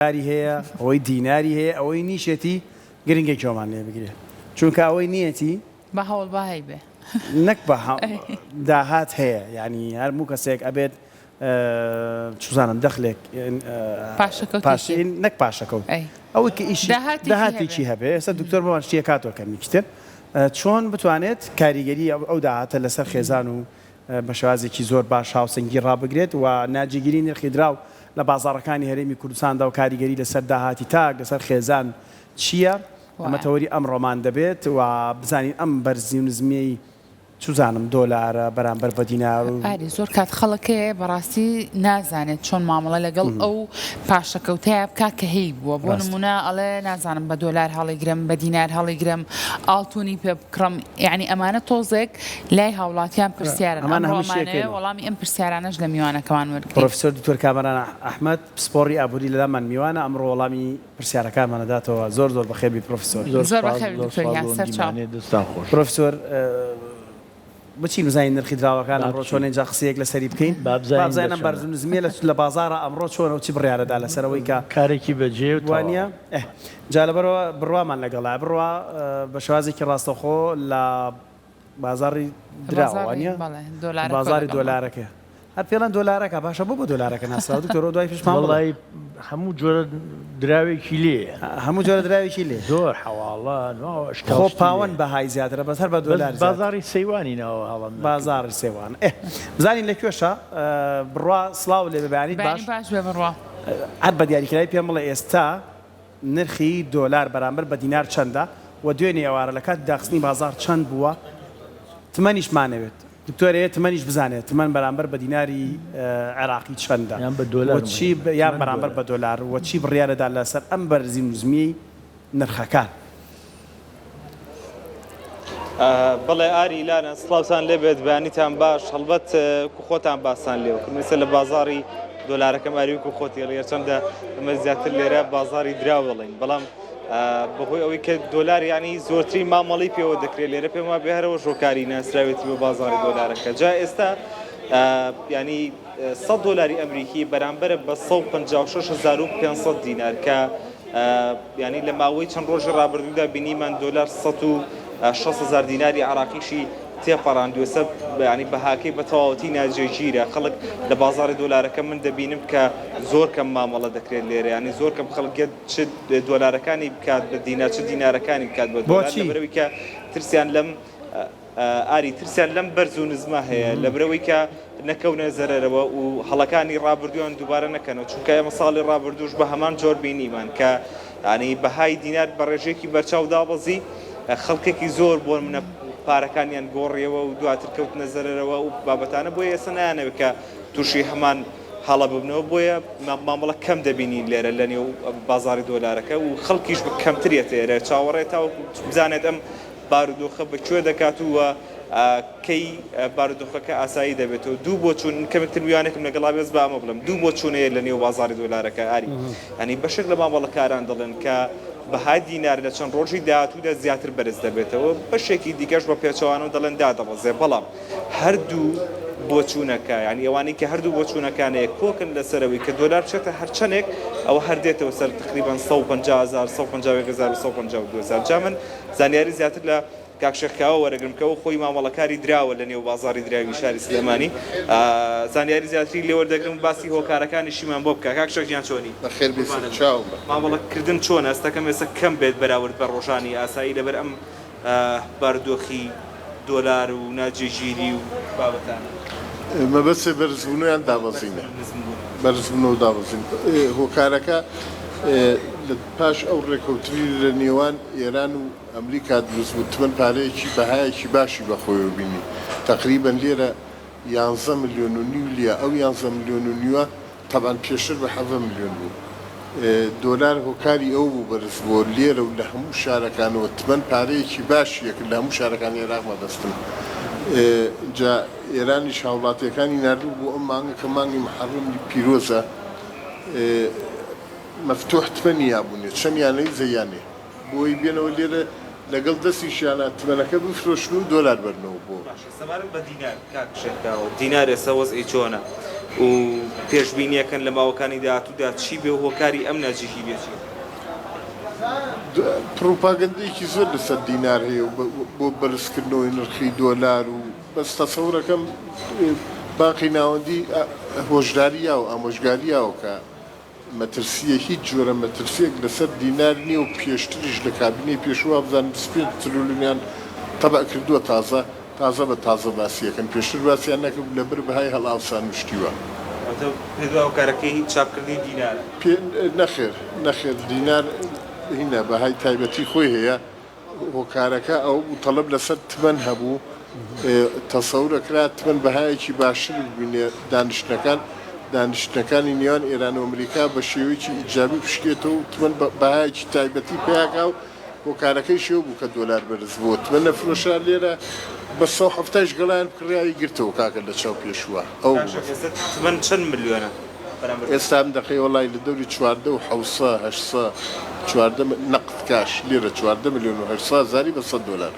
دۆلاری هەیە، ئەوەی دیناری هەیە، ئەوەی نیشێتی گرنگە گوێمان لێ بگرێ چونکە ئەوەی نیەتی. با هەوڵ با هەیبێ. نەک بە داهات هەیە یانی هەرموو کەسێک ئەبێت چوزانم دەخلێک پاشەکەوتێکی نەک پاشەکەوت ئەوەی کە ئیشی داهاتێکی هەبێ ئێستا دکتۆر بۆمان شتیە کاتۆ کەمیکی تر چۆن بتوانێت کاریگەری ئەو داهاتە لەسەر خێزان و بە شێوازێکی زۆر باش هاوسەنگی ڕابگرێت و ناجێگیری نرخی دراو لە بازاڕەکانی هەرێمی کوردستاندا و کاریگەری لەسەر داهاتی تاک، لەسەر خێزان چییە؟ ئەمە تەوەری ئەمڕۆمان دەبێت و بزانین ئەم بەرزی و نزمیەی چوزانم دۆلارە بەرامبەر بە دینار و. ئاری زۆر کات خەڵک هەیە بەڕاستی نازانێت چۆن مامەڵە لەگەڵ ئەو پاشەکەوتەیا بکا کە هەی بووە بۆ نمونە ئەڵێ نازانم بە دۆلار هەڵیگرم بە دینار هەڵیگرم ئاڵتونی پێ بکڕم یەعنی ئەمانە تۆزێک لای هاوڵاتیان پرسیارن ئەمانە ئەمڕۆ هەموو ئەمانەوێ شیەکەینەوە. وەڵامی ئەم پرسیارانەش لە میوانەکەمان وەرگرین. پڕۆفیسۆر دکتۆر کامەران ئەحمەد پسپۆڕی ئابووری لەلامان میوانە ئەمڕۆ وەڵامی پرسیارەکانمان ئەداتەوە زۆر زۆر بەخێر بی پڕۆفیسۆر. زۆر زۆر سوپاس بەخێر بی زۆر دکتۆر سوپاس گیان بۆ ئەم سەرچاو. دیمانەیە دەستتان خۆش. پرۆفیسۆر بچین بزانین نرخی دراوەکان با ئەمڕۆ بچین. چۆنە ئینجا قسەیەک لەسەری بکەین با با بزانین بزانین لە ئەم بەرز چەنە. و نزمیە لە لە بازاڕا ئەمڕۆ چۆنە و چی بڕیارەدا لەسەر ئەوەی کە کارێکی بەجێ و وانیە؟ تەواوە. ئه جا لەبەرئەوە بڕوامان لەگەڵە بڕوا بە شێوازێکی ڕاستەوخۆ لە بازاڕی دراوە بازاڕی وانیە؟ بەڵێ دۆلارەکەوە بازاڕی لەگەڵمان. دۆلارەکەیە هەر پێڵێن دۆلارەکە باشە بۆ بە دۆلارەکە ناسراوە دکتۆر ئەوە دوای پشمان بڵێ. وەڵای هەموو جۆرە دراوێکی لێیە. هەموو جۆرە دراوێکی لێ. زۆر حەواڵە نواوە ئەشکال خۆ شتی پاوەن لێیە. بەهای زیاترە بەس هەر بە بەس دۆلار زیاتر. بازاڕی سەیوانی ناوە هەڵەم نەکردبێ. بازاڕی سەیوان ئێ بزانین لە کوێشە بڕوا سڵاو لێ بێ بەیانیت باش. بەیانی باش بێ بڕوا. هەر بە دیاریکراوی پێم بڵێ ئێستا نرخی دۆلار بەرامبەر بە دینار چەندە و دوێنێ ئێوارە لە کاتی داخستنی بازاڕ چەند بووە؟ تمەنیشمانەوێت دکتۆر ئەیە تمەنیش بزانێت تمەن بەرامبەر بە دیناری عێراقی چەندە یان بە و دۆلار چی مهمە یان تمەن بەرامبەر دۆلار. بە دۆلار و چی بڕیارەدا لەسەر ئەم بەرزی و نزمیەی نرخەکان؟ بەڵێ ئاری لانە سڵاوتان لێبێت بەیانیتان باش هەڵبەت کو خۆتان باستان لێوە کردم ئێستا لە بازاڕی دۆلارەکەم ئاری وەکو خۆتی ئەڵێ هەرچەندە ئەمە زیاتر لێرە بازاڕی دراو دەڵێین بەڵام بەهۆی ئەوەی کە دۆلار یعنی زۆرترین مامەڵی پێوە دەکرێت لێرە پێم وابێ هەرەوە ژۆکاری ناسراوێتی بە بازاڕی دۆلارەکە جا ئێستا ینی 100 دۆلاری ئەمریکی بەرامبەرە بە 156500 دینار کە یانی لە ماوەی چەند ڕۆژی ڕابردوودا بینیمان دۆلار 160 هەزار دیناری عراقیشی تێپەڕاندووە سە ینی بەهاکەی بە تەواوەتی ناجێگیرە خەڵک لە بازاڕی دۆلارەکە من دەبینم کە زۆر کەم مامەڵە دەکرێت لێرە ینی زۆر کەم خەڵک چ دۆلارەکانی بکات بە دینار چ دینارەکانی بکات بە دۆلار بۆچی؟ لەبەرئەوەی کە ترسیان لەم ئاری ترسیان لەم بەرز و نزمە هەیە لەبرەوەی کە نەکەونە زەرەرەوە و هەڵەکانی ڕابردوویان دووبارە نەکەنەوە چونکە ئێمە ساڵی ڕابردووش بە هەمان جۆر بینیمان کە ینی بەهای دینار بە ڕێژەیەکی بەرچاو دابەزی خەڵکێکی زۆر بۆ منە پارەکانیان گۆڕیەوە و دواتر کەوتنە زەرەرەوە و بابەتانە بۆیە ئێستا نایانەوێت کە تووشی هەمان هەڵە ببنەوە بۆیە مامەڵە کەم دەبینین لێرە لە نێو بازاری دۆلارەکە و خەڵکیش بە کەمتریەتە ئێرە چاوەڕێ تاوەکو بزانێت ئەم بارودۆخە بە کوێ دەکات و کەی بارودۆخەکە ئاسایی دەبێتەوە دوو بۆچوون کەمێک تر میوانێکم لەگەڵا بێت با ئەمە بڵێم دوو بۆچوون هەیە لە نێو بازاڕی دۆلارەکە ئاری یانی بەشێک لە مامەڵەکاران دەڵێن کە بەهای دینار لە چەند ڕۆژی داهاتوودا زیاتر بەرز دەبێتەوە بەشێکی دیکەش بە پێچەوانەوە دەڵێن دادەبەزێ بەڵام هەردوو بۆچوونەکە یانی ئەوانەی کە هەردوو بۆچوونەکان هەیە کۆکن لەسەرەوەی کە دۆلار بچێتە هەرچەندێک ئەوە هەر دێتەوە سەر تقریبا 150 هەزار 151 هەزار و 152 هەزار جا من زانیاری زیاتر لە کاک شێخ کاوە وەرەگرم کە ئەو خۆی مامەڵەکاری دراوە لە نێو بازاڕی دراوی شاری سلێمانی زانیاری زیاتری لێ وەردەگرم و باسی هۆکارەکانیشیمان بۆ بکە کاک شێخ گیان چۆنی؟ بەخێر بێی سەرچاوم بەخێر بێی. مامەڵە کردن چۆنە ئەستەکەم ئێستا کەم بێت بەراورد بە ڕۆژانی ئاسایی لەبەر ئەم بارودۆخی دۆلار و ناجێگیری و بابەتانە. مەبەستت بەرزبوونەوە یان دابەزینە؟ بەرزبوونەوە و دابەزین هۆکارەکە لە پاش ئەو ڕێکەوتنی لە نێوان ئێران و ئەمریکا دروست بوو تمەن پارەیەکی بەهایەکی باشی بەخۆیەوە بینی تەقریبەن لێرە یانزە ملیۆن و نیو لیە ئەو یانزە ملیۆن و نیوە تەبعەن پێشتر بە حەڤە ملیۆن بوو دۆلار هۆکاری ئەوە بوو بەرز بووە لێرە و لە هەموو شارەکانەوە تمەن پارەیەکی باشی ئەکرد لە هەموو شارەکانی عێراق مەبەستم جا ئێرانیش هاوڵاتیەکانی ناردبوو بۆ ئەم مانگە کە مانگی محەڕەمی پیرۆزە مەفتوح تمەنی یابوونێ چەند یانەی زەیانێ بۆی بێنەوە لێرە لەگەڵ دەستیشیانا تمەنەکە بفرۆشن و دۆلار بەرنەوە بۆ. باشە سەبارەت بە دینار کاک شێخ کاوە دینار ئێستا وەزعی چۆنە و. پێشبینیەکەن لە ماوەکانی داهاتوودا چی بێ و هۆکاری ئەم ناجێگیریە چیە؟ پڕوپاگەندەیەکی زۆر لەسەر دینار هەیە و بۆ بەرزکردنەوەی نرخی دۆلار و بەس تەسەورەکەم بانقی ناوەندی هۆشداری یاوە ئامۆژگاری یاوە کە مەترسییە هیچ جۆرە مەترسییەک لەسەر دینار نییە و پێشتریش لە کابینەی پێشوو وابزانم 25 ترلیۆنیان تەبع کردووە تازە تازە بە تازە باسی ئەکەن پێشتر باسیان نەکرد لەبەر بەهای هەڵئاوسان و شتی وا. واتە پێت وایە هۆکارەکەی چاپکردنی دینارە؟ پێ نەخێر نەخێر دینار هینە بەهای تایبەتی خۆی هەیە هۆکارەکە ئەوە بوو تەڵەب لەسەر تمەن هەبوو تەسەور ئەکرا تمەن بەهایەکی باشتر ببینێ دانیشتنەکان دانیشتنەکانی نێوان ئێران و ئەمریکا بە شێوەیەکی ئیجابی بشکێتەوە و تمەن بەهایەکی تایبەتی پەیاکا و هۆکارەکەیش ئەوە بوو کە دۆلار بەرز بووە تمەن نەفرۆشرا لێرە بە 170 یش گەڵایان بکڕیاوی گرتەوە کاکە لە چاو پێشووە ئەوە بوو. کاک ئێستا تمەن چەند ملیۆنە؟ ئێستا ئەم دەقەی وەڵای لە دەوری 14 و حەوسە هەشسە 14 نەقد کاش لیرە 14 ملیۆن و هەشسە هەزاری بە 100 دۆلار.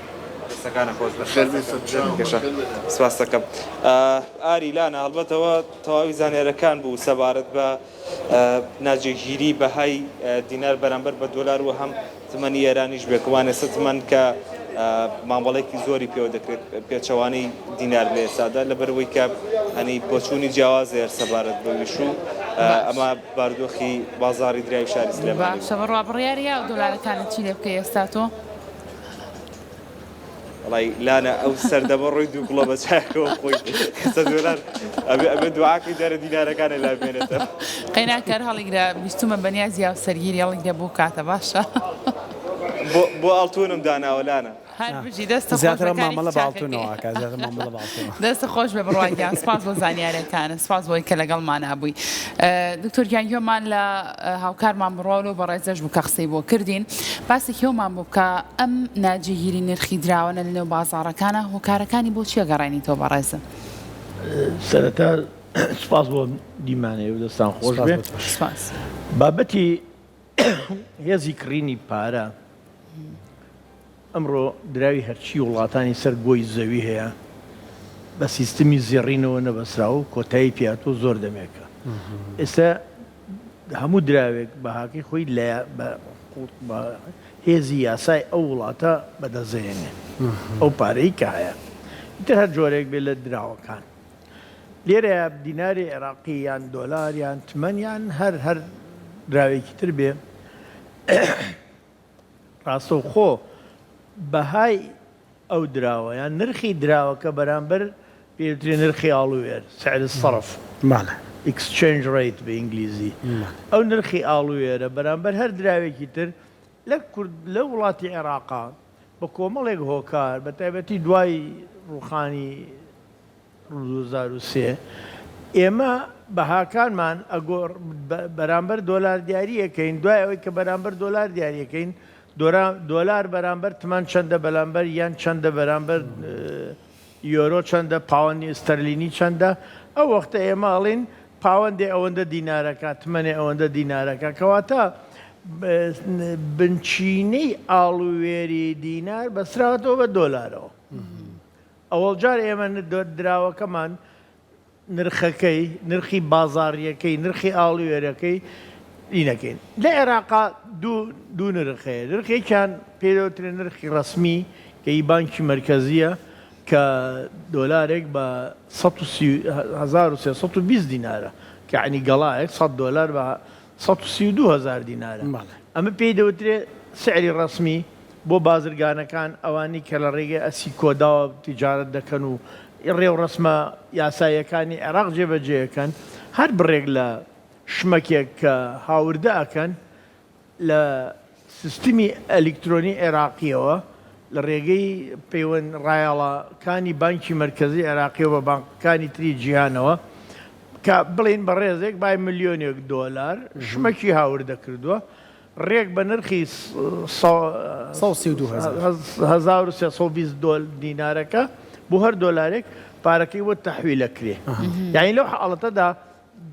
دەستەکانت خۆش بێت. خێر بێت سەرچاوم. بەخێر بێت. سپاست دەکەم ئاری لانا هەڵبەتەوە تەواوی زانیارەکان بوو سەبارەت بە ناجێگیری بەهای دینار بەرامبەر بە دۆلار و هەم تمەنی ئێرانیش بێگومان ئێستا تمەن کە مامەڵێکی زۆری پێوە دەکرێت پێچەوانەی دینار لە ئێستادا لەبەرئەوەی کە هەنی بۆچوونی جیاواز هەیە سەبارەت بەویش و ئەمە بارودۆخی بازاڕی دراوی شاری سلێمانی باشە بڕوا بڕیاری یا دۆلارەکانت چی لێ بکەی ئێستا تۆ؟ وەڵای لانە ئەو سەردەمە ڕۆی دوو گوڵە بە چایەکەوە خۆی ئێستا دۆلار ئەبێ ئەبێ دوعاکەی جارێ دینارەکانە لا بمێنێتەوە. قەیناکە هەر هەڵیگرە بیستومە بەنیازی هاوسەرگیری هەڵیگرە بۆ کاتە باشە. بۆ بۆ ئاڵتونم داناوە لانە. هەر بژی دەستت خۆش زیاتر بێ کارێکی مامەڵە بە چاک ئاڵتونەوە ئەکەی. ئەکا زیاتر مامەڵە بە ئاڵتونەوە. دەستت خۆش بێ بڕوا گیان سپاس بۆ زانیارەکانت سپاس بۆی کە لەگەڵمانا بووی دکتۆر گیان گوێمان لە هاوکارمان بڕوا و لەو بەڕێزەش بوو کە قسەی بۆ کردین باسێکی ئەومان بۆ بکە ئەم ناجێگیری نرخی دراوانە لەنێو بازاڕەکانە هۆکارەکانی بۆ چیە گەڕێنیتەوە بەڕێزم؟ سەرەتا سوپاس بۆ دیمانەی و دەستان خۆش بێ. سوپاس. بابەتی هێزی کڕینی پارە ئەمڕۆ دراوی هەرچی وڵاتانی سەر گۆی زەوی هەیە بە سیستمی زێڕینەوە نەبەسراوە و کۆتایی پێهاتووە زۆر دەمێکە ئێستا هەموو دراوێک بەهاکەی خۆی لە بە هێزی یاسای ئەو وڵاتە بەدەستدەهێنێ ئەو پارەی کە هەیە ئیتر هەر جۆرێک بێت لە دراوەکان لێرەیا دیناری عێراقی یان دۆلار یان تمەن یان هەر هەر دراوێکی تر بێ ڕاستەوخۆ بەهای ئەو دراوە یان نرخی دراوەکە بەرامبەر پێی دەوترێ نرخی ئاڵووێر، سعر الصرف، بەڵێ. Exchange Rate بە ئینگلیزی، بەڵێ. ئەو نرخی ئاڵووێرە بەرامبەر هەر دراوێکی تر لە کورد لە وڵاتی عێراقا بە کۆمەڵێک هۆکار بە تایبەتی دوای ڕووخانی 2003 ئێمە بەهاکانمان ئەگۆڕ بەرامبەر دۆلار دیاری ئەکەین دوای ئەوەی کە بەرامبەر دۆلار دیاری ئەکەین دۆلار بەرامبەر تمەن چەندە بەلامبەر یەن چەندە بەرامبەر یۆرۆ چەندە پاوەندی ئستەرلینی چەندە ئەو وەختە ئێمە ئەڵین پاوەندێ ئەوەندە دینارەکە تمەنێ ئەوەندە دینارەکە کەواتە بنچینەی ئاڵووێری دینار بەسراوەتەوە بە دۆلارەوە ئەوەڵجار ئێمە دراوەکەمان نرخەکەی، نرخی بازاڕییەکەی، نرخی ئاڵووێرەکەی ئی نەکەین. لە عێراقا دوو دوو نرخ هەیە، نرخێکیان پێی دەوترێ نرخی ڕەسمی کە ئی بانکی مەرکەزییە کە دۆلارێک بە 130 1320 دینارە کە یەعنی گەڵایەک 100 دۆلار بە 132 هەزار دینارە. ئەمە پێی دەوترێ سعری ڕەسمی. بۆ بازرگانەکان، ئەوانەی کە لە ڕێگەی ئەسیکۆداوە تیجارەت دەکەن و ڕێوڕەسمە یاساییەکانی عێراق جێبەجێ ئەکەن، هەر بڕێک لە شمەکێک کە هاوردە ئەکەن لە سیستمی ئەلیکترۆنی عێراقییەوە لە ڕێگەی پەیوەند ڕایەڵەکانی بانکی مەرکەزی عێراقیەوە بە بانقەکانی تری جیهانەوە کە بڵێین بەڕێزێک بای ملیۆنێک دۆلار شمەکی هاوردە کردووە ڕێک بە نرخی 1320 دۆل دینارەکە بۆ هەر دۆلارێک پارەکەی بۆ تەحویل ئەکرێ یانی لەو حاڵەتەدا.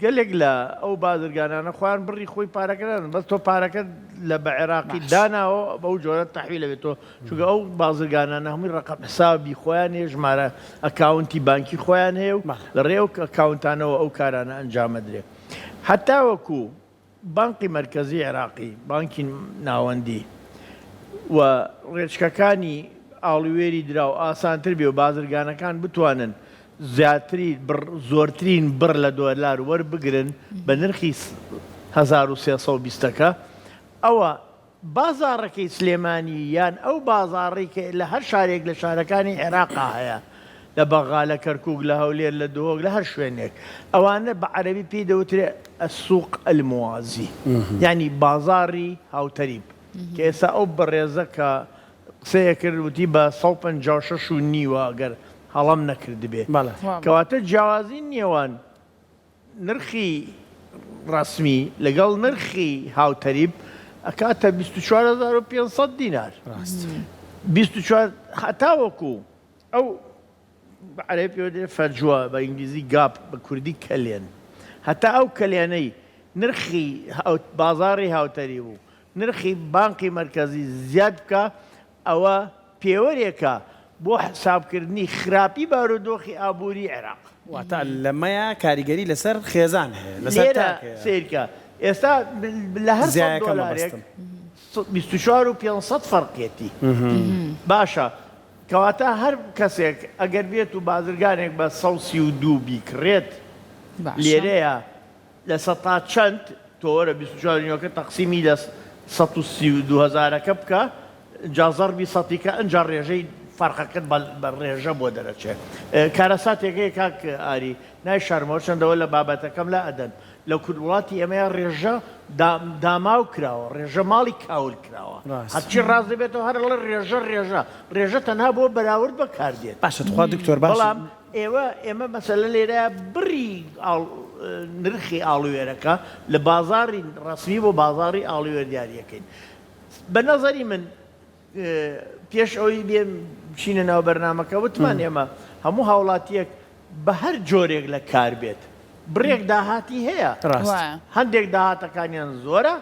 گەلێک لە ئەو بازرگانانە خۆیان بڕی خۆی پارەکە نادەن بەس تۆ پارەکەت لە بە عێراقی داناوە بەو جۆرە تەحویل ئەبێت تۆ چونکە ئەو بازرگانانە هەمووی ڕەقەم حسابی خۆیان هەیە ژمارە account ی بانکی خۆیان هەیە و لە ڕێی ئەو account انەوە ئەو کارانە ئەنجام ئەدرێ هەتاوەکو بانقی مەرکەزی عێراقی، بانکی ناوەندی، و ڕێچکەکانی ئاڵووێری دراو ئاسانتر بێ و بازرگانەکان بتوانن زیاتری بڕ زۆرترین بڕ لە دۆلار وەربگرن بە نرخی 1320 ەکە ئەوە بازاڕەکەی سلێمانی یان ئەو بازاڕەی کە لە هەر شارێک لە شارەکانی عێراقا هەیە، لە بەغا، لە کەرکوک، لە هەولێر، لە دهۆک، لە هەر شوێنێک، ئەوانە بە عەرەبی پێی دەوترێ السوق الموازی یانی بازاڕی هاوتەریب کە ئێستا ئەو بەڕێزە کە قسەی ئەکرد وتی بە 156 و نیوە گەر هەڵەم نەکردبێ. کەواتە جیاوازی نێوان نرخی ڕەسمی لەگەڵ نرخی هاوتەریب ئەکاتە 24500 دینار. ڕاست. 24 هەتاوەکو ئەو بە عەرەبی پێ دەڵێن فەجوە بە ئینگلیزی gap بە کوردی کەلێن هەتا ئەو کەلێنەی نرخی بازاڕی هاوتەریب و نرخی بانقی مەرکەزی زیاد بکا ئەوە پێوەرێکە بۆ حسابکردنی خراپی بارودۆخی ئابووری عێراق. واتە لەمەیا کاریگەری لەسەر خێزان هەیە، لەسەر لێرە تاک هەیە. سەیرکە ئێستا لە هەر سەد زیایەکە دۆلارێک مەبەستم. 24 و 500 فەرقیەتی. باشە کەواتە هەر کەسێک ئەگەر بێت و بازرگانێک بە 132 بیکڕێت باشە. لێرەیە لە سەتا چەند تۆ وەرە 24 نیوەکە تەقسیمی لە 132 هەزارەکە بکە ئنجا زەڕبی سەتی کە ئنجا ڕێژەی فەرقەکەت بە ڕێژە بۆ دەرەچێ کارەساتێک هەیە کاک ئاری نایشارمەوە چەندەوە لە بابەتەکەم لا ئەدەن لە کورد وڵاتی ئێمەیا ڕێژە داماو کراوە ڕێژە ماڵی کاول کراوە هەرچی ڕاست دەبێتەوە هەر ئەڵێ ڕێژە ڕێژە ڕێژە تەنها بۆ بەراورد بەکار دێت باشە تخوا دکتۆر باش بەڵام ئێوە ئێمە مەسەلە لێرەیە بڕی نرخی ئاڵووێرەکە لە بازاڕی ڕەسمی بۆ بازاڕی ئاڵووێر دیاریەکەین بە نەزەری من پێش ئەوەی بێم بچینە ناو بەرنامەکە وتمان ئێمە هەموو هاوڵاتیەک بە هەر جۆرێک لە کار بێت بڕێک داهاتی هەیە ڕاست هەندێک داهاتەکانیان زۆرە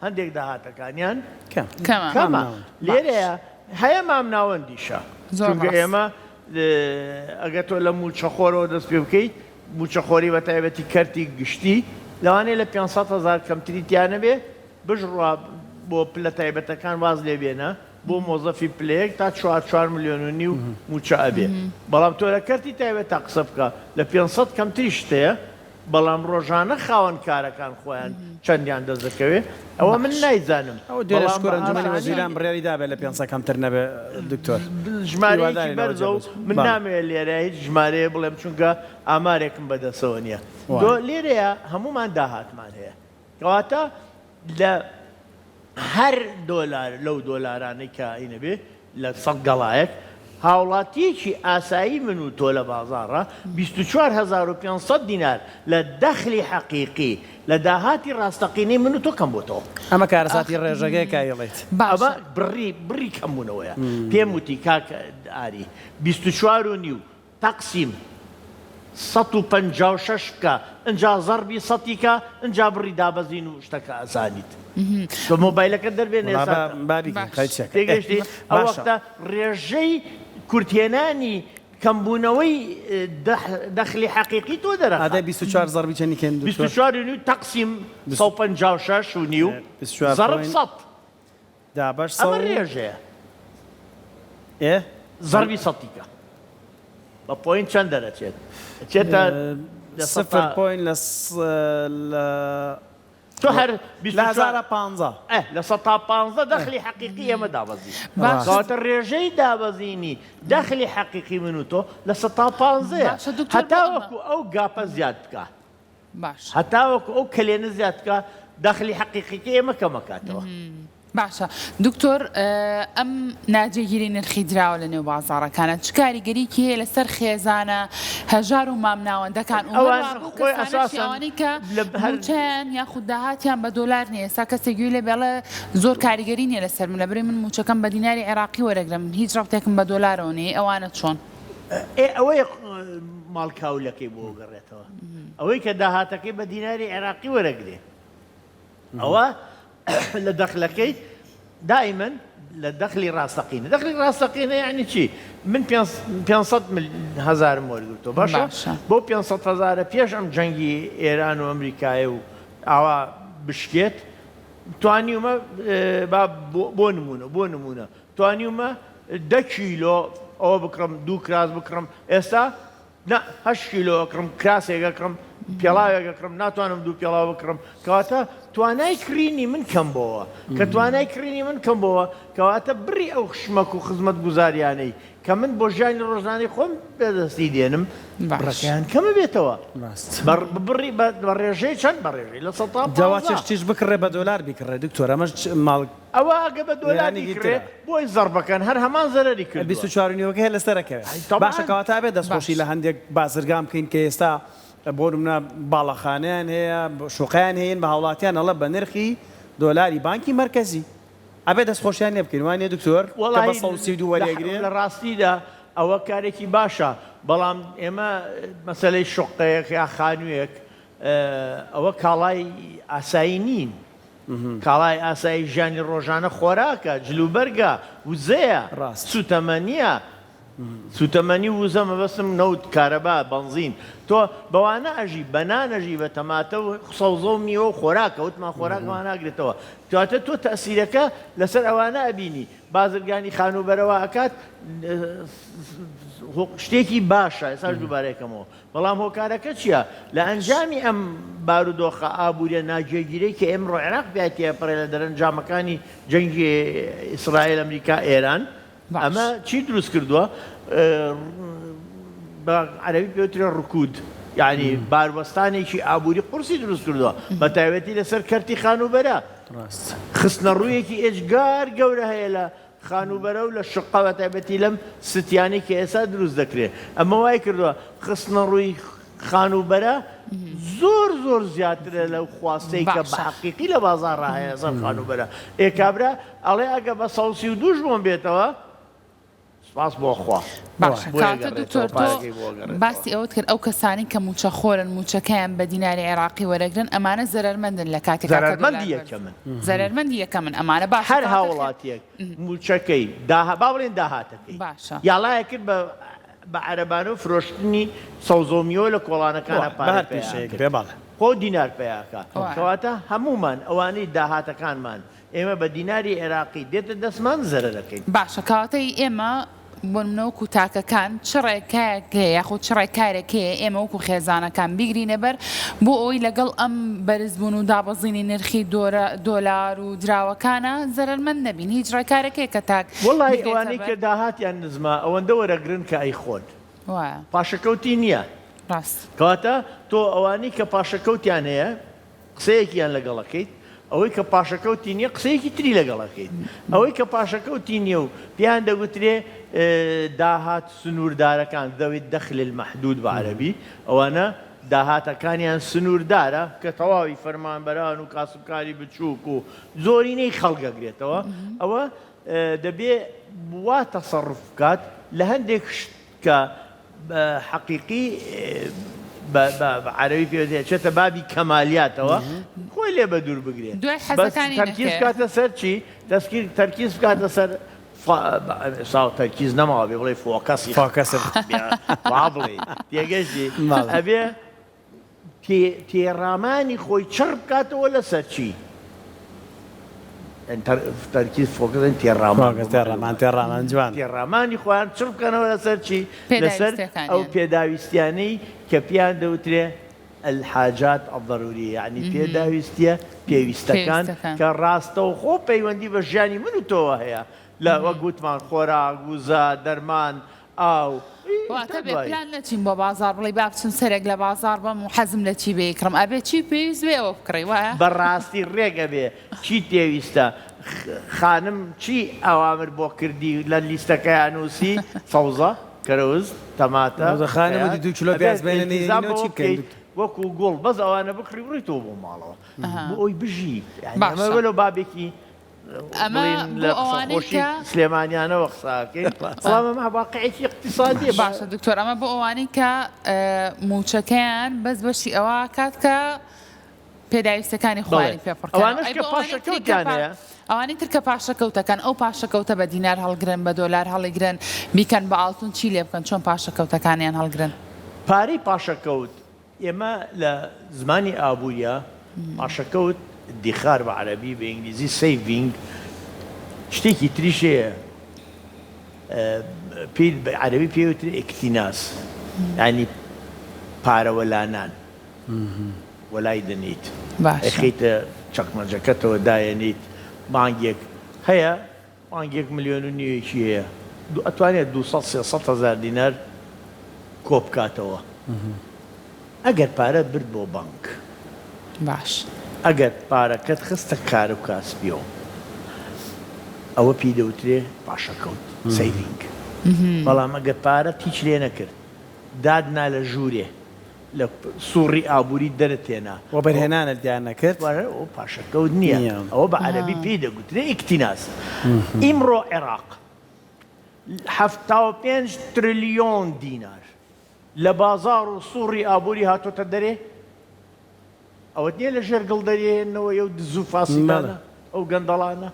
هەندێک داهاتەکانیان کەمە لێرەیە هەیە مامناوەندیشە چونکە ئێمە ئەگەر تۆ لە موچەخۆرەوە دەست پێ بکەیت موچەخۆری بە تایبەتی کەرتی گشتی لەوانەیە لە 500 هزار کەمتری تیانەبێ بشڕوا بۆ پلە تایبەتەکان واز لێ بێنە بۆ مۆزەفی پلە یەک تا چوار چوار ملیۆن و نیو موچە ئەبێ بەڵام تۆ لە کەرتی تایبەتا قسە بکە لە 500 کەمتریشت هەیە بەڵام ڕۆژانە خاوەن کارەکان خۆیان چەندیان دەست دەکەوێ ئەوە من نایزانم. ئەوە دوێنێ شکور ئەنجومەنی وەزیران بڕیاری دابێ لە 500 کەمتر نەبێ دکتۆر. ژمارەیەکی بەرزە و من نامەوێ لێرە هیچ ژمارەیە بڵێم چونکە ئامارێکم بەدەسەوە نییە. تۆ لێرەیە هەموومان داهاتمان هەیە کەواتە لە هەر دۆلار لەو دۆلارانەی کە ئینەبێ لە سەد گەڵایەک هاوڵاتیەکی ئاسایی من و تۆ لە بازاڕا 24500 دینار لە دەخلی حەقیقی لە داهاتی ڕاستەقینەی من و تۆ کەم بۆتەوە. ئەمە کارەساتی ڕێژەکەیە کە ئەیڵێیت. ئەمە بڕی بڕی کەمبوونەوەیە. پێم وتی کاک ئاری 24 و نیو تەقسیم 156 بکە ئنجا زەڕبی سەتی کە ئنجا بڕی دابەزین و شتەکە ئەزانیت تۆ مۆبایلەکەت دەربێنە وەڵا ئێستا با با بیکەین باش. قەیچەکە ئێ تێگەیشتی ئەو باشە. وەختە ڕێژەی کورتهێنانی کەمبوونەوەی دەخلی حەقیقی تۆ ئادەی دەرەخات. 24 زەڕبی چەنی کەین دکتۆر؟ 24 و نیو تەقسیم 156 و نیو 24 زەڕب پۆینت سەد. دابەش ئەمە سەد و ڕێژەیە. ئێ زەڕبی سەتی کە. بە point چەند دەرەچێت؟ ئەچێتە لە سفر سەتا point لە لە تۆ هەر لە 24 هەزارە پانزە. ئه لە سەتا پانزە دەخلی حەقیقی ئێمە دابەزی. باشە کەواتە ڕێژەی دابەزینی دەخلی حەقیقی من و تۆ لە سەتا پانزەیە. باشە دکتۆر بۆ ئەمە هەتاوەکو ئەو gap ە زیاد بکا. باشە. هەتاوەکو ئەو کەلێنە زیاد بکا دەخلی حەقیقیکەی ئێمە کەم ئەکاتەوە. باشە دکتۆر ئەم ناجێگیری نرخی دراوە لە نێو بازاڕەکانە چ کاریگەریکی هەیە لەسەر خێزانە هەژار و مامناوەندەکان و ئەوان هەروەها بەو خۆی کەسانەشی ئەساسەن ئەوانەی کە لە هەر مووچەیان یاخود داهاتیان بە دۆلار نییە ئێستا کەسێک گوێی لێ بێ ئەڵێ زۆر کاریگەری نییە لەسەر من لەبری من مووچەکەم بە دیناری عێراقی وەرەگرم هیچ ڕەبتێکم بە دۆلارەوە نییە ئەوانە چۆن؟ ئێ ئەوەیە ماڵ کاولەکەی بۆ گەڕێتەوە. ئەوەی کە داهاتەکەی بە دیناری عێراقی وەرەگرێ ئەوە لە دەخلەکەی دائیمەن لە دەخلی ڕاستەقینە دەخلی ڕاستەقینە یعنی چی من 500 هەزارم وەرگرتووە باشە باشە. بۆ 500 هەزارە پێش ئەم جەنگی ئێران و ئەمریکایە و ئاوا بشکێت توانیومە با بۆ نمونە بۆ نمونە توانیومە دە کیلۆ ئەوە بکڕم دوو کراس بکڕم ئێستا نا هەشت کیلۆ ئەکڕم کراسێک ئەکڕم پێڵاوێک ئەکڕم ناتوانم دوو پێڵاو بکڕم کەواتە توانای کڕینی من کەم بۆوە کە توانای کڕینی من کەم بۆوە کەواتە بڕی ئەو شمەک و خزمەت گوزاریانەی کە من بۆ ژیانی ڕۆژانەی خۆم بەدەستی دێنم بڕەکەیان کەم بێتەوە بڕی بە ڕێژەی چەند بە ڕێژەی لە سەتا جا وا شتیش بکڕێ بە دۆلار بیکڕێ دکتۆر ئەمەش ماڵ ئەوە ئەگە بە دۆلار بیکڕێ بۆی زەڕبەکەن هەر هەمان زەرەری کردووە. 24 و نیوەکەی هەر لەسەر ئەکەوێ. باشە کەواتە ئەبێت دەستخۆشی لە هەندێک بازرگان بکەین کە ئێستا بۆ نمونە باڵەخانەیان هەیە شوقەیان هەیە بە هاوڵاتیان ئەڵێ بە نرخی دۆلاری بانکی مەرکەزی ئەبێ دەستخۆشیان لێ بکەین وانیە دکتۆر کە بە 132 وەریەگرێ؟ لە ڕاستیدا ئەوە کارێکی باشە بەڵام ئێمە مەسەلەی شوقەیەک یا خانوویەک ئەوە کاڵای ئاسایی نین. کاڵای ئاسایی ژیانی ڕۆژانە خۆراکە، جلوبەرگە، وزەیە، سوتەمەنییە، سوتەمەنی و وزە مەبەستم نەوت، کارەبا، بەنزین، تۆ بەوانە ئەژی، بە نان ئەژی، بە تەماتە و سەوزە و میوە و خۆراکە، وتمان خۆراک ئەوانە ئەگرێتەوە، کەواتە تۆ تەئسیرەکە لەسەر ئەوانە ئەبینی، بازرگانی خانووبەرە وا ئەکات شتێکی باشە، ئێستاش دووبارەی ئەکەمەوە، بەڵام هۆکارەکە چییە؟ لە ئەنجامی ئەم بارودۆخە ئابووریە ناجێگیرەی کە ئێمڕۆ عێراق پیا تێپەڕێ لە دەرەنجامەکانی جەنگی ئیسرائیل ئەمریکا ئێران ئەمە چی دروست کردووە؟ بە عەرەبی پێ وترێ ڕکود یعنی باروەستانێکی ئابووری قورسی دروست کردووە بە تایبەتی لەسەر کەرتی خانووبەرە خستنەڕوویەکی ئێجگار گەورە هەیە لە خانووبەرە و لە شوققە بە تایبەتی لەم ستیانەی کە ئێستا دروست دەکرێت ئەمە وای کردووە خستنەڕووی خانووبەرە زۆر زۆر زیاترە لەو خواستەی کە بە حەقیقی لە بازاڕا هەیە لەسەر خانووبەرە. ئێ کابرا ئەڵێ ئەگە بە 132 بۆم بێتەوە سوپاس بۆ خوا. باشە کاکە دکتۆر تۆ باسی ئەوەت کرد ئەو کەسانەی کە مووچەخۆرن مووچەکەیان بە دیناری عێراقی وەرەگرن ئەمانە زەرەرمەندن لە کاتێکا کە دۆلار زەرەرمەندی یەکەمن. زەرەرمەندی یەکەمن ئەمانە باشە هەر هاوڵاتیەک مووچەکەی داها با بڵێین داهاتەکەی باشە. یاڵایە کرد بە بە عەرەبانە و فرۆشتنی سەوزە و میوە لە کۆڵانەکانا بە هەر پارەی پەیا پیشەیەک کرد بێ بەڵێ. خۆ دینار پەیا کا وایە. کەواتە هەموومان ئەوانەی داهاتەکانمان ئێمە بە دیناری عێراقی دێتە دەستمان زەرەرەکەین. باشە کەواتە ی ئێمە بۆ نمونە وەکو تاکەکان چ ڕێکایەک هەیە یاخود چ ڕێکارێک هەیە ئێمە وەکو خێزانەکان بیگرینە بەر بۆ ئەوەی لەگەڵ ئەم بەرزبوون و دابەزینی نرخی دۆلار و دراوەکانە زەرەرمەند نەبین هیچ ڕێکارێک هەیە کە تاک وەڵاهی بیگرێتە ئەوانەی بەر؟ کە داهاتیان نزمە ئەوەندە وەرەگرن کە ئەیخۆن وایە. پاشەکەوتی نیە. ڕاست. کەواتە تۆ ئەوانەی کە پاشەکەوتیان هەیە قسەیەکیان لەگەڵ ئەکەیت، ئەوەی کە پاشەکەوتی نییە قسەیەکی تری لەگەڵ ئەکەیت. ئەوەی کە پاشەکەوتی نییە و پێیان دەگوترێ داهات سنووردارەکان، ذوی الدخل المحدود بە عەرەبی، ئەوانە داهاتەکانیان سنووردارە کە تەواوی فەرمانبەران و کاسبکاری بچووک و زۆرینەی خەڵک ئەگرێتەوە، ئەوە دەبێ وا تەسەروف بکات لە هەندێک شت کە حەقیقی بە عەرەبی پێ دەچێتە بابی کەمالیاتەوە خۆی لێ بە دوور بگرێ دوای بەس حەزەکانی تەرکیز نەکەیە. بکاتە سەر چی تەسکیر تەرکیز بکاتە سەر ساو تەرکیز نەماوە بێ بڵێ focus ی focus وا بڵێ تێگەشتی بەڵێ. ئەبێ تێڕامانی خۆی چڕ بکاتەوە لەسەر چی؟ تەرکیز focus تێڕامان تێڕامان تێڕامان جوان تێڕامانی خۆیان چڕ بکەنەوە لەسەر چی؟ لەسەر ئەو پێداویستیانەی کە پێیان دەوترێ الحاجات الضروریە یعنی پێداویستیە پێویستەکان کە ڕاستەوخۆ پەیوەندی بە ژیانی من و تۆوە هەیە لە وەک وتمان خۆراک وزە دەرمان ئاو واتە بێ پلان نەچین بۆ بازاڕ بڵێی با بچم سەرێک لە بازاڕ بەم و حەزم لە چی بێ یکڕم ئەبێ چی پێویست بێ ئەوە بکڕی وایە؟ بەڕاستی ڕێک ئەبێ چیت پێویستە خانم چی ئەوامر بۆ کردی لە لیستەکەیا نوسی سەوزە کەرەوز تەماتە خانم خەیار وتی دوو کیلۆ ئەبێ پیاز بێنە ئیلتیزام نێرینەوە بەوە چی بکەین بکەیت دکتۆر؟ وەکو گوڵ بەس ئەوانە بکڕی بڕۆیتەوە بۆ ماڵەوە بۆ ئەوی بژی یانی ئەمە باشە. وەلو بابێکی. ئەمە بڵێین بۆ لە قسە ئەوانەی خۆشی کە سلێمانیانەوە قسە ئەکەین بەڵام ئەمە واقعێکی ئیقتیسادیە بە باشە دکتۆر ئەمە بۆ ئەوانەی کە مووچەکەیان بەس بەشی ئەوە کات کە پێداویستەکانی بەڵێ خۆیانی پێ پڕکەنەوە ئەوانەش ئەی کە بۆ ئەوانەی تری کە پاشەکەوتیان پا هەیە ئەوانەی تر کە پاشەکەوتەکەن ئەو پاشەکەوتە بە دینار هەڵگرن بە دۆلار هەڵیگرن بیکەن بە ئاڵتون چی لێ بکەن چۆن پاشەکەوتەکانیان هەڵگرن؟ پارەی پاشەکەوت ئێمە لە زمانی ئابووریا پاشەکەوت، ادخار بە عەرەبی، بە ئینگلیزی Saving، شتێکی تریش هەیە پێی بە عەرەبی پێی وترێ اکتناز یانی پارە وەلانان وەلای دەنێیت باشە. ئەیخەیتە چەکمەجەکەتەوە دایەنێیت مانگێک هەیە مانگێک ملیۆن و نیوێکی هەیە ئەتوانێت 200 300 هەزار دینار کۆبکاتەوە ئەگەر پارەت برد بۆ بانک. باش. ئەگەر پارەکەت خستە کار و کاسبیەوە ئەوە پێی دەوترێ پاشەکەوت، Saving. بەڵام ئەگەر پارەت هیچ لێ نەکرد داتنا لە ژوورێ لە سوڕی ئابووری دەرت هێنا. وەبەرهێنانت لیا نەکرد. ئەوە پاشەکەوت نییە، ئەوە بە عەرەبی پێی دەگوترێ اکتناز. ئیمڕۆ عێراق 75 ترلیۆن دینار لە بازاڕ و سوڕی ئابووری هاتۆتە دەرێ، ئەوەت نییە لە ژێر گڵ دەریهێننەوە ئەو دز و فاسدانە، ئەو گەندەڵانە،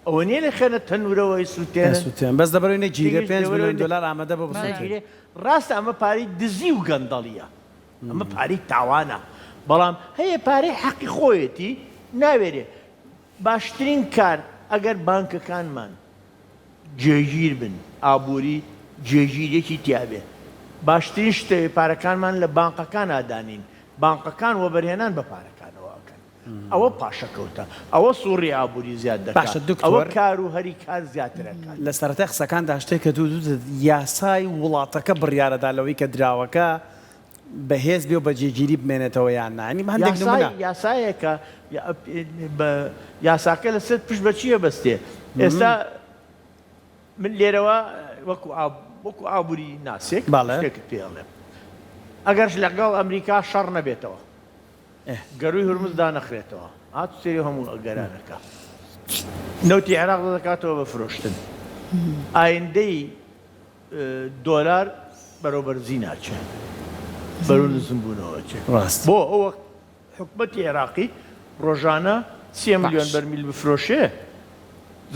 ئەوە نییە لە خێنە تەنورەوە ئەیسووتێنن. ئەیسووتێن بەس لەبەرئەوەی نەگیرێ 5 ملیۆن دۆلار ئامادە بۆ بسووتێن. ڕاستە ئەمە پارەی دزی و گەندەڵییە، ئەمە پارەی تاوانە، بەڵام هەیە پارەی حەقی خۆیەتی ناوێرێ. باشترین کار ئەگەر بانکەکانمان جێگیر بن ئابوری جێگیریەکی تیابێ باشترین شتە پارەکانمان لە بانقەکانا دانێین بانقەکان وەبەرهێنان بە پارەکانەوە ئەکەن ئەوە پاشەکەوتە ئەوە سوڕی ئابوری زیاد دەکا باشە ئەوە دکتۆر کار و هەری کار زیاتر ئەکات. لە سەرەتای قسەکاندا شتێک کە دوو دوو یاسای وڵاتەکە بڕیارەدا لەوەی کە دراوەکە بەهێز بێ و بە جێگیری بمێنێتەوە یان نا یانی هەندێک یاسای نمونە. یاسایەکە بە یاساکە لەسەر پشت بە چی ئەبەستێ ئێستا من لێرەوە وەکو ئاب وەکو ئابووری ناسێک بەڵێ. شتێکت پێ ئەڵێم ئەگەرش لەگەڵ ئەمریکا شەڕ نەبێتەوە گەرووی هورمز دانەخرێتەوە هات سێری هەموو ئەگەرانەکە نەوتی عێراق دەکاتەوە بە فرۆشتن ئایندەی دۆلار بەرەو بەرزی ناچێ بەرەو نزم بوونەوە ئەچێ ڕاست. بۆ ئەو وەخت حکومەتی عێراقی ڕۆژانە سێ ملیۆن باش. بەرمیل بفرۆشێ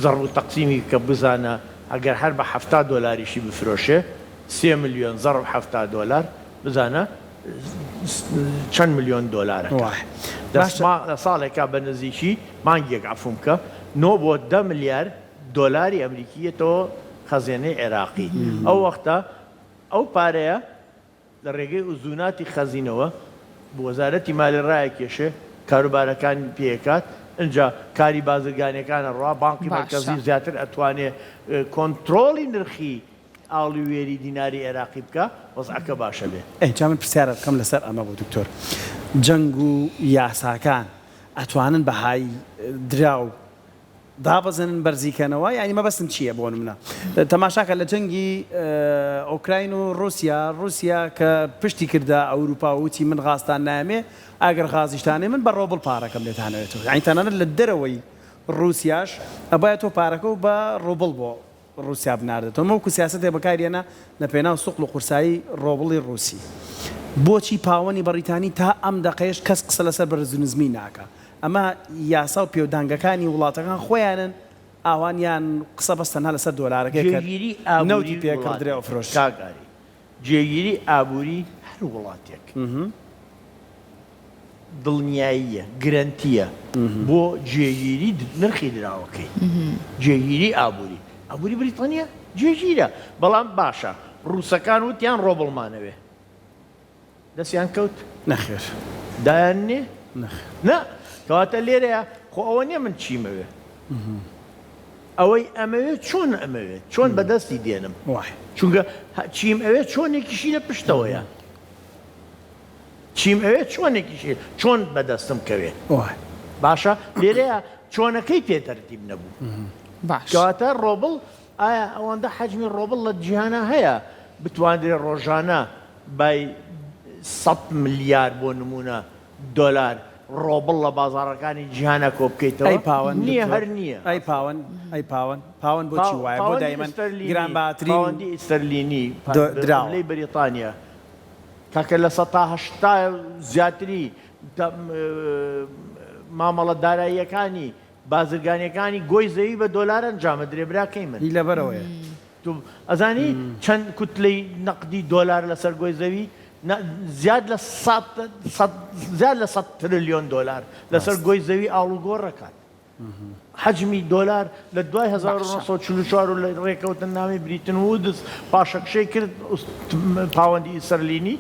زەڕب و تەقسیمی کە بزانە ئەگەر هەر بە 70 دۆلاریشی بفرۆشێ سێ ملیۆن زەڕب 70 دۆلار بزانە چەند ملیۆن دۆلارەکە وایە. لە باشە. لە ساڵێکا بە نزیکی مانگێک عەفوم کە نۆ بۆ دە ملیار دۆلاری ئەمریکی یەتەوە خەزێنەی عێراقی، ئەو وەختە ئەو پارەیە لە ڕێگەی ئوزوناتی خەزینەوە وەزارەتی مالی ڕایەکێشێ کاروبارەکانی پێ ئەکات، ئنجا کاری بازرگانیەکان ئەڕوا، بانقی مەرکەزی باشە. زیاتر ئەتوانێ کۆنترۆڵی نرخی ئاڵووێری دیناری عێراقی بکا، وەزعەکە باش ئەبێ. ئێ جا من پرسیارە بکەم لەسەر ئەمە بۆ دکتۆر، جەنگ و یاساکان ئەتوانن بەهای دراو دابەزێنن بەرزی کەنەوە یانی مەبەستم چییە بۆ نمونە تەماشاکە لە جەنگی ئۆکراین و ڕوسیا ڕوسیا کە پشتی کردە ئەوروپا و وتی من غازتان نایەمێ ئەگەر غازیشتانێ من بە ڕۆبڵ پارەکەم لێتانەوێتەوە یانی تەنانەت لە دەرەوەی ڕوسیاش ئەبایە تۆ پارەکە و بە ڕۆبڵ بۆ ڕوسیا بناردێتەوە وەکو سیاسەتێک بەکاریەنە لە پێناو سوقڵ و قورسایی ڕۆبڵی ڕوسی. بۆچی پاوەنی بەڕیتانی تا ئەم دەقەیەش کەس قسە لەسەر بەرزونزمی ناکا؟ ئەمە یاسا و پێودانگەکانی وڵاتەکان خۆیانن ئاوان یان قسە بەس تەنها لەسەر دۆلارەکەی کە جێگیری ئابووری نەوتی پێ کڕدرێ وڵاتێک ئەفرۆشرێ. کاک ئاری جێگیری ئابووری هەر وڵاتێک دڵنیاییە، گرەنتییە بۆ جێگیری نرخی دراوەکەی، جێگیری ئابووری. ئابووری بریتانیا جێگیرە، بەڵام باشە ڕووسەکان وتیان ڕۆبڵمانەوێ، دەستیان کەوت؟ نەخێر. دایان نێ؟ نەخێر. نا، کەواتە لێرەیە خۆ ئەوە نییە من چیمەوێ، ئەوەی ئەمەوێ چۆن ئەمەوێت، چۆن بەدەستی دێنم، چونکە چیم ئەوێ چۆنێکیشی لە پشتەوەیە. چیم ئەوێ چۆنێکیشی چۆن بەدەستم کەوێ باشە لێرەیە چۆنەکەی پێ تەرتیب نەبوو باش کەواتە ڕۆبڵ ئایا ئەوەندە حەجمی ڕۆبڵ لە جیهانا هەیە بتواندرێ ڕۆژانە بای 100 ملیار بۆ نمونە دۆلار. ڕۆبڵ لە بازاڕەکانی جیهانا کۆ بکەیتەوە؟ ئەی پاوەن نییە دکتۆر هەر نییە. ئەی پاوەن ئەی پاوەن پاوەن بۆچی وایە بۆ پاوەندی دایمەن ئیستەرلینی گرانبەهاترین پاوەندی ئیستەرلینی دۆ- دراوە. عوملەی بەریتانیا کاکە 80% زیاتری مامەڵە داراییەکانی بازرگانیەکانی گۆی زەوی بە دۆلار ئەنجامەدرێ براکەی من. هی لەبەرئەوەیە. تۆ ئەزانی چەند کوتلەی نەقدی دۆلار لەسەر گۆی زەوی زیاد لە زیاد لە سەد ترلیۆن دۆلار لەسەر گۆی زەوی ئاڵوگۆڕ ئەکات. حەجمی دۆلار لە دوای 1944 و لە ڕێکەوتننامەی بریتن وودز پاشەکشەی کرد پاوەندی ئیسەرلینی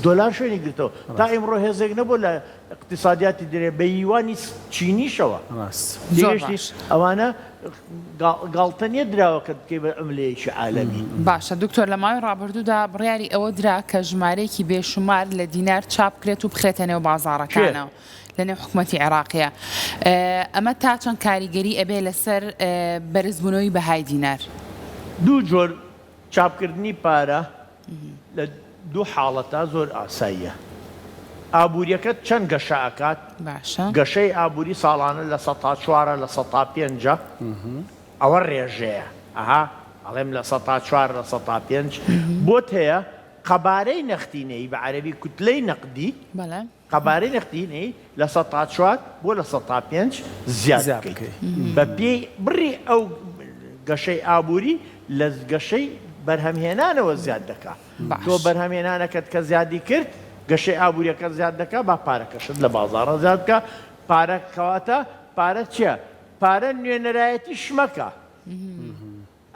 دۆلار شوێنی گرتەوە تا ئیمڕۆ هێزێک نەبوو لە ئیقتیسادیاتی درێ بە یوانی چینیشەوە. ڕاست. زۆر تێگەشتی؟ باش. ئەوانە گاڵتە نیە دراوەکەت بکەی بە عوملەیەکی عالەمی. باشە دکتۆر لە ماوەی ڕابردوودا بڕیاری ئەوە درا کە ژمارەیەکی بێ شومار لە دینار چاپ بکرێت و بخرێتە نێو کێ؟ بازاڕەکانەوە لە نێو حکومەتی عێراقیە ئەمە تا چەند کاریگەری ئەبێ لەسەر بەرزبوونەوەی بەهای دینار؟ دوو جۆر چاپکردنی پارە لە دوو حاڵەتا زۆر ئاساییە. ئابووریەکەت چەند گەشە ئەکات، باشە. گەشەی ئابووری ساڵانە لە سەتا چوارە لە سەتا پێنجە، ئەوە ڕێژەیە، ئەها ئەڵێم لە سەتا چوار لە سەتا پێنج، بۆت هەیە قەبارەی نەختینەیی، بە عەرەبی کوتلەی نەقدی، بەڵێ. قەبارەی نەختینەی 4% بۆ 5% زیاد بکەیت بە پێی بڕی ئەو گەشەی ئابووری لە گەشەی بەرهەمهێنانەوە زیاد دەکا. تۆ بەرهەمهێنانەکەت کە زیادی کرد گەشەی ئابووریەکە زیاد دەکا با پارەکەشت لە بازاڕا زیاد بکا. پارە کەواتە پارە چیە؟ پارە نوێنەرایەتی شمەکە.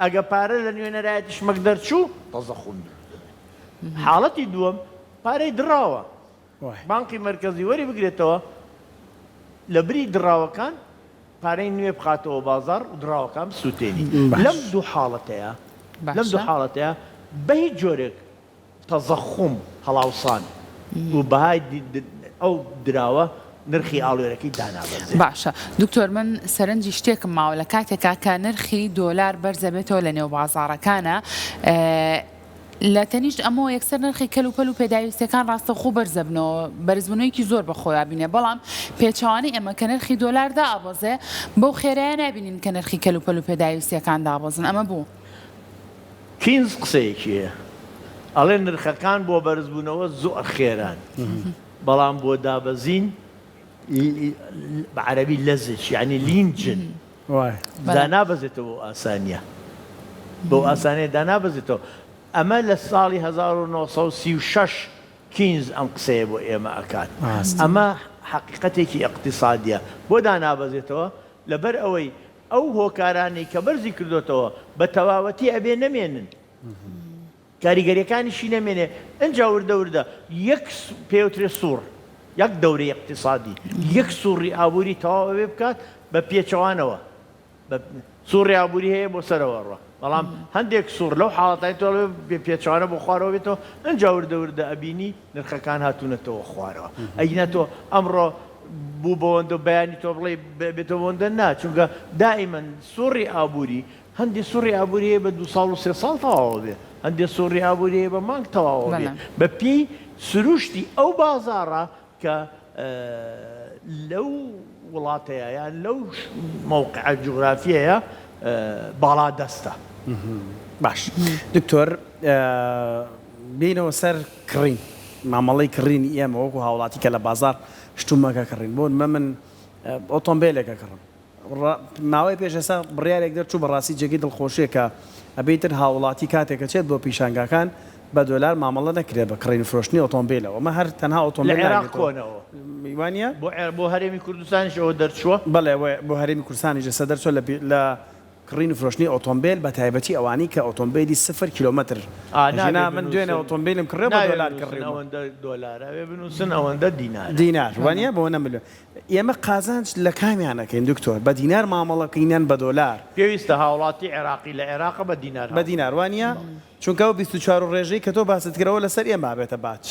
ئەگە پارە لە نوێنەرایەتی شمەک دەرچوو تەزەخوم دروست دەبێت. حاڵەتی دووەم پارەی دڕاوە. بانقی مەرکەزی وەری بگرێتەوە لە بری دڕاوەکان پارەی نوێ بخاتەوە بازاڕ و دڕاوەکان بسووتێنی. لەم دوو حاڵەتەیا لەم دوو حاڵەتەیا بە هیچ جۆرێک تەزەخوم، هەڵاوسان، و بەهای ئەو دراوە نرخی ئاڵوێرەکەی دانابەزێ. باشە دکتۆر من سەرنجی شتێکم ماوە لە کاتێکا کە نرخی دۆلار بەرزەبێتەوە لە نێو بازاڕەکانا لە تەنیشت ئەمەوە یەکسەر نرخی کەل و پەل و پێداویستیەکان ڕاستەوخۆ بەرزەبنەوە، بەرزبوونەوەیەکی زۆر بە خۆیان بینێ، بەڵام پێچەوانەی ئەمە کە نرخی دۆلار دائەبەزێ بەو خێرایە نابینین کە نرخی کەل و پەل و پێداویستیەکان دابەزن، ئەمە بۆ؟ کینز قسەیەکی هەیە ئەڵێ نرخەکان بۆ بەرزبوونەوە زۆر خێران بەڵام بۆ دابەزین بە عەرەبی لەزج یانی لینجن دانابەزێتەوە بەو ئاسانیە بەو ئاسانیە دانابەزێتەوە ئەمە لە ساڵی 1936 کینز ئەم قسەیە بۆ ئێمە ئەکات ئەمە حەقیقەتێکی ئیقتیسادیە بۆ دانابەزێتەوە لەبەر ئەوەی ئەو هۆکارانەی کە بەرزی کردۆتەوە بە تەواوەتی ئەبێ نەمێنن کاریگەریەکانیشی نەمێنێ ئنجا وردە وردە یەک پێوترێ سوڕ یەک دەورەی ئیقتیسادی یەک سوڕی ئابوری تەواو ئەبێ بکات بە پێچەوانەوە بە سوڕی ئابوری هەیە بۆ سەرەوە ڕوا بەڵام هەندێک سوڕ لەو حاڵەتای تۆ بێ پێچەوانە بۆ خوارەوە بێتەوە ئنجا وردە وردە ئەبینی نرخەکان هاتوونەتەوە خوارەوە ئەگینا تۆ ئەمڕۆ بوو بەوەندە بەیانی تۆ بڵێ بێتەوە بەوەندە نا چونکە دائیمەن سوڕی ئابوری هەندێ سوڕی ئابووری هەیە بە دوو ساڵ و سێ ساڵ تەواوە بێ، هەندێ سوڕی ئابووری هەیە بە مانگ تەواوە بێ، بە پێی سروشتی ئەو بازاڕە کە لەو وڵاتەیە یان لەو مەوقعە جوغرافیەیە باڵادەستە. باش دکتۆر بێینەوە سەر کڕین، مامەڵەی کڕینی ئێمە وەکو هاوڵاتی کە لە بازاڕ شتومەکە کڕین، بۆ نمە من ئۆتۆمبێلێک ئەکڕم، ماوەی پێش ئێستا بڕیارێک دەرچوو بەڕاستی جێگەی دڵخۆشیە کە ئەبێ ئیتر هاووڵاتی کاتێک ئەچێت بۆ پیشانگاکان بە دۆلار مامەڵە نەکرێت بە کڕین و فرۆشتنی ئۆتۆمبیلەوە ئەمە هەر تەنها لە ئۆتۆمبیل عێراق ناگرێتەوە کۆنەوە وانیە؟ بۆ بۆ هەرێمی کوردستانیش ئەوە دەرچووە؟ بەڵێ بۆ هەرێمی کوردستانیش ئێستا دەرچووە لە لە کڕین و فرۆشتنی ئۆتۆمبێل بە تایبەتی ئەوانەی کە ئۆتۆمبێلی سفر کیلۆمەتر ئا نابێ ژینا من دوێنێ بنووسن ئۆتۆمبیلم کڕیەوە بە نابێ دۆلار بنووسن کڕیومە. ئەوەندە دۆلارە ئەبێ بنووسن ئەوەندە دینارە. دینار وانیە بۆ نە ملیۆن ئێمە قازانج لە کامیان ئەکەین دکتۆر بە دینار مامەڵە بکەین یان بە دۆلار؟ پێویستە هاوڵاتی عێراقی لە عێراقە بە دینار بە دینار وانیە؟ چونکە ئەو 24 و ڕێژەی کە تۆ باست کرد ئەوە لەسەر ئێمە ئەبێتە باج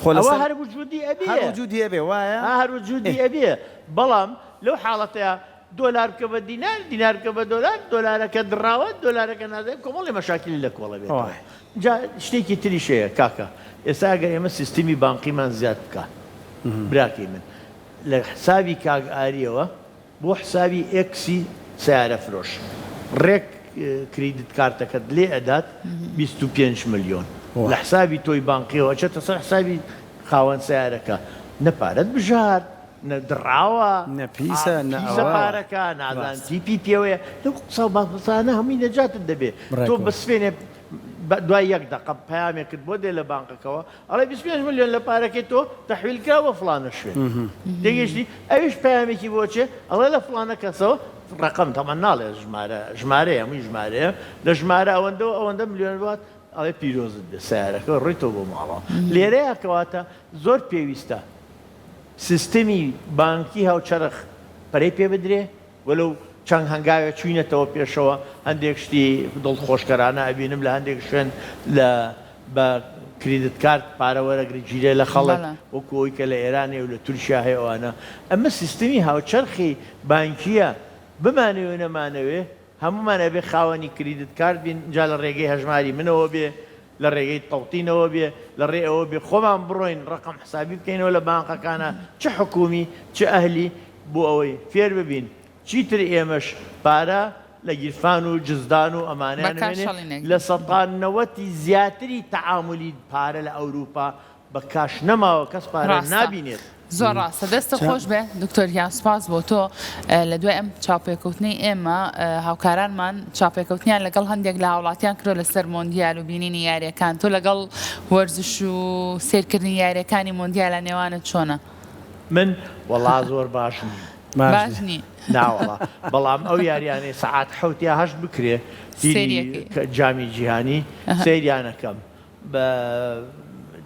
خۆ ئەوە لەسەر هەر وجودی ئەبێ هەر وجودی ئەبێ وایە؟ ها هەر وجودی ئەبێ بەڵام لەو حاڵەتەیا دۆلار بکە بە دینار دینار بکە بە دۆلار دۆلارەکە دڕاوە دۆلارەکە نازانم کۆمەڵێ مەشاکیلی لە کۆڵ ئەبێتەوە وایە. جا شتێکی تریش هەیە کاکە ئێستا ئەگەر ئێمە سیستمی بانقیمان زیاد بکا براکەی من. لە حسابی کاک ئاریەوە بۆ حسابی ئێکسی سەیارە فرۆش ڕێک کریدت کارتەکەت لێ ئەدات 25 ملیۆن لە حسابی تۆی بانقیەوە ئەچێتە سەر حسابی خاوەن سەیارەکە نە پارەت بژارد نە دڕاوە نە پیسە نە پیسە ئەوە پارەکە نازانم ڕاستە. تیپی پێوەیە لەو قسە و باسانە هەمووی نەجاتت دەبێ تۆ ڕێک بە وایە. سپێنێ بە دوای یەک دەقە پەیامێکت بۆ دێ لە بانقەکەوە ئەڵێ 25 ملیۆن لە پارەکەی تۆ تەحویل کرا بۆ فڵانە شوێن تێگەیشتی ئەویش پەیامێکی بۆ چێ ئەڵێ لە فڵانە کەسەوە ڕەقەم تەمان ناڵێ ژمارە ژمارەیە هەمووی ژمارەیە لە ژمارە ئەوەندەوە ئەوەندە ملیۆن بات ئەڵێ پیرۆزت بێ سەیارەکە ڕۆیتەوە بۆ ماڵەوە لێرەیە کەواتە زۆر پێویستە سیستمی بانکی هاوچەرخ پەرەی پێ بدرێ، وەلو چەند هەنگاوێک چووینەتەوە پێشەوە، هەندێک شتی دڵخۆشکەرانە ئەبینم لە هەندێک شوێن لە بە کریدت کارت پارە وەرەگرە گیرێ لە خەڵک بەڵێ. وەکو ئەوەی کە لە ئێران هەیە و لە تورکیا هەیە ئەوانە. ئەمە سیستمی هاوچەرخی بانکییە بمانەوێ و نەمانەوێ هەموومان ئەبێ خاوەنی کریدت کارت بین جا لە ڕێگەی هەژماری منەوە بێ لە ڕێگەی تەوتینەوە بێ لە ڕێ ئەوە بێ خۆمان بڕۆین ڕەقەم حسابی بکەینەوە لە بانقەکانا چ حکومی چ ئەهلی بۆ ئەوەی فێر ببین چیتر ئێمەش پارە لە گیرفان و جزدان و بە ئەمانەیان کاش نەمێنێ هەڵی لە نەگرین. سەتا نەوەتی زیاتری تەعامولی پارە لە ئەوروپا بە کاش نەماوە کەس پارە ڕاستە نابینێت. زۆر ڕاستە دەستت چا خۆش بێ دکتۆر گیان سوپاس بۆ تۆ لە دوای ئەم چاوپێکەوتنەی ئێمە هاوکارانمان چاوپێکەوتنیان لەگەڵ هەندێک لە هاوڵاتیان کردوە لەسەر مۆندیال و بینینی یاریەکان تۆ لەگەڵ وەرزش و سەیرکردنی یاریەکانی مۆندیالە نێوانت چۆنە؟ من وەڵا زۆر باش نیم. باش باش نی. نی. ناوەڵا بەڵام ئەو یاریانەی سەعات حەوت یا هەشت بکرێ تیری سەیریەکەی. جامی جیهانی سەیریانەکەم بە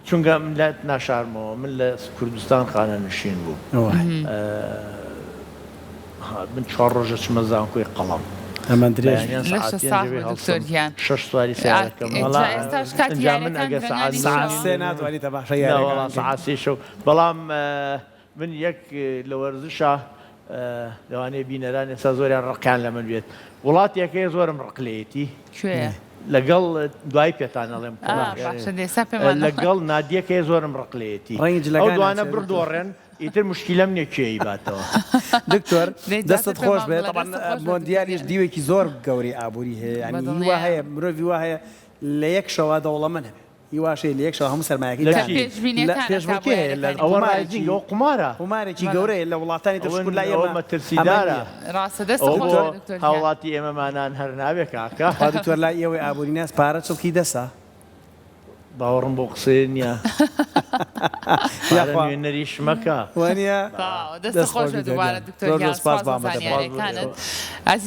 چونکە من لات ناشارمەوە من لە کوردستان خانەنشین بووم من چوار ڕۆژە چمە زانکۆی قەڵەم تەمەن درێژ بەیانیان لەشت سەعات ساغ پێنج بێ ئەبێ دکتۆر هەڵسم گیان شەش سواری سەیارەکەم ئینجا ئێستاش کاتی ئینجا من یاریەکان ئەگەر سەعات درەنگانی نۆ سەعات شەوە سێ ناتوانی تەماشای نا یاریەکان وەڵا بکەی. سەعات سێ شەو بەڵام من یەک لە وەرزشا لەوانەیە بینەران ئێستا زۆریان ڕقیان لە من بێت وڵاتێک هەیە زۆرم ڕق لێیەتی کوێیە؟ لەگەڵ دوای پێتان ئەڵێم ئا باشە دێ ئێستا پێمان ئەڵێ. لەگەڵ نادیەک هەیە زۆرم ڕق لێیەتی ڕەنگی ئەو جلەکان دوانە ئەچێ دکتۆر. بڕدۆڕێن ئیتر مشکیلەم نییە کێ ئەیباتەوە. دکتۆر دەی دەستت دواتر خۆش پێمان بێ بڵێ تەبعەن دەستت خۆش بێ دکتۆر مۆندیالیش گیان. دیوێکی زۆر گەورەی ئابووری هەیە یانی هی وا بەدڵنیایەوە. هەیە مرۆڤی وا هەیە لە یەک شەوا دەوڵەمەند هەبێ. هیواشەیە لە یەک شەوە هەموو سەرمایەکەی لە دانێ. چی؟ لە پێشبینیەکان ئەکا بۆ پێشبڕکێ هەیە لە یاریەکانی ئەوە قومارێکی ڕایزینگە ئەوە قومارە. قومارێکی بەڵێ. گەورەیە لە وڵاتانی تر ئەوە شکور لای ئەوە ئێمە ئەمە مەترسیدارە. نییە. ڕاستە دەستت ئەوە خۆش بۆ بێ دکتۆر گیان. هاوڵاتی ئێمەمانان هەر نابێ کاکە. خوا دکتۆر لای ئێوەی ئابووریناس پارە چڵکی دەسە؟ باوەڕم بەو قسەیە نییە. پارە یاخوا نوێنەری شمەکە. وانییە؟ تەواو دەستت دەست خۆش خۆش بێ بی دکتۆر دووبارە گیان. دکتۆر زۆر زۆر گیان سپاس سپاس بۆ بۆ ئامادەبوونت. سپاس بۆ زانیاریەکانت. ئێوە. ئازیز.